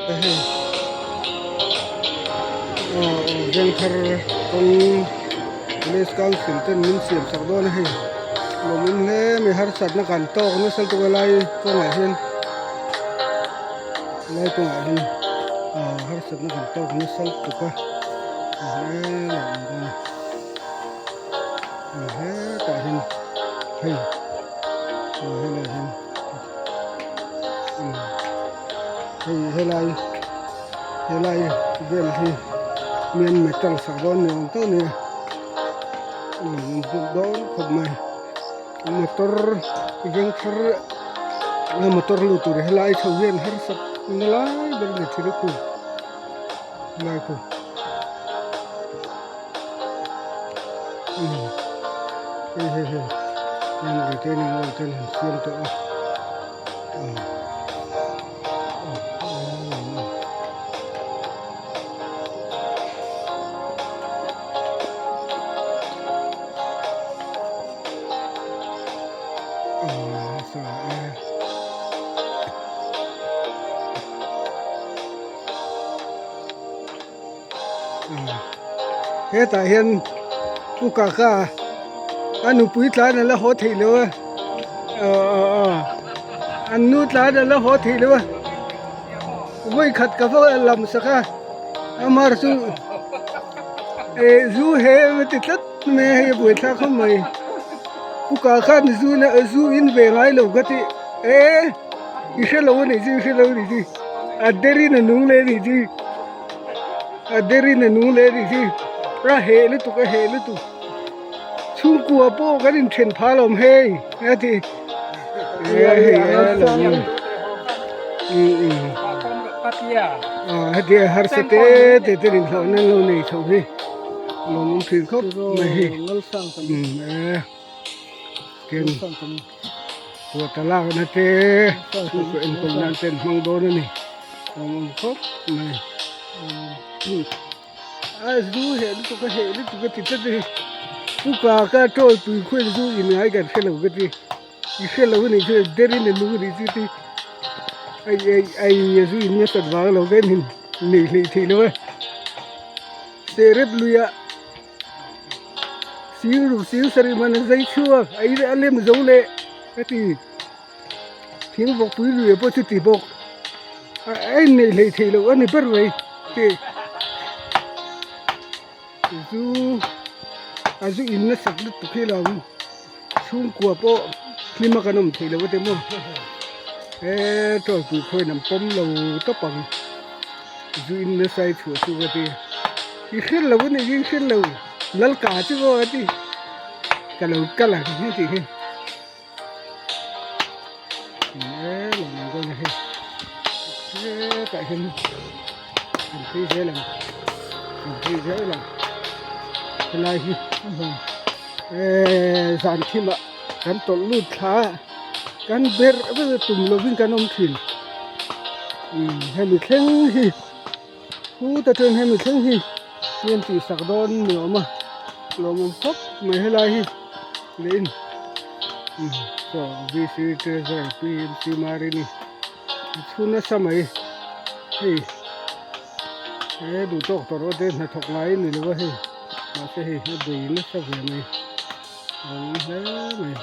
Hei aw vengthar kawng village council ten min siam sak dawn a hei lawmawm hle mai harsatna kan tawk nasa lutuk a lai kawngah hian lai kawngah hian ah harsatna kan tawk nasa lutuk a hetah hian hei ah helaiah hian hei helai helai vel hi mian metal sak dawn ni awm tak a ni a a lawmawm hmuh dawn khawp mai motor veng thar a motor lut tur helai chho hian harsat na lai ber a ni thin a khu helai khu hei hei hei heng retaining wall te an han siam tawh a Hetah hian Pu Kaka a nupui tlan a la haw theih lo a aw aw aw an nu tlan a la haw theih lo a vawi khat ka va lam sak a amar chu eh zu he a ti tlat mai a hei a buaithlak khawp mai Pu Kaka zu zu in ve ngai lo ka ti eh i hre lo a nih chu i hre lo a nih chu a derin a nung leh a nih chu. A derin a nung leh a nih hi a heh lutuk a heh lutuk chhungkua pawh kan inthen phah alawm hei a ti e hei a lo ni heti a harsa te te ten inhlawhna an lo nei chho hi lawmawm thin khawp mai hi e ken kawta lakna te chhungkaw enkawl nan te an hmang dawn a ni. Awm khawp mai a zu heh lutuk a heh lutuk a ti tlat a ni pu kaka tawi pui khuain zu in ngai kan hre lo ka ti i hre lo a nih chu derin a nung a nih chu ti ai ai ai a zu in nasat vang lo ka in nei hleih theih lo a serep luiah sir ruk sir sarih man a zai chhuak a a lem zo leh ka ti. Thing vawk pui lui pawh chu ti bawk a inneih hleih theih loh a ni ber mai tih zu a zu in nasa lutuk hi lo chhungkua pawh hlim a kan awm theih loh a ti maw he tawlh pui khawiin an pawm lo tawp ang zu in nasa hi chhuah chu ka ti i hre lo a nih hi i hre lo lal ka chu maw a ti ka lo kal ang hi tih hi. Hetah hian an phei zel ang an phei zel ang helai hi eee zan thimah kan tawlh lut thla a kan ber ber tum lovin kan awm thin umm hemi thleng hi huta chuan hemi thleng hi mi an tihsak dawn ni awm a lawmawm khawp mai helai hi. Lein chaw VC Treasurer PMC Marini a chhu nasa mai hei he duh tawk tawh rawh te hnathawk ngai a ni lo a hei mahse hei a bei nasa ve mai a awm hle mai.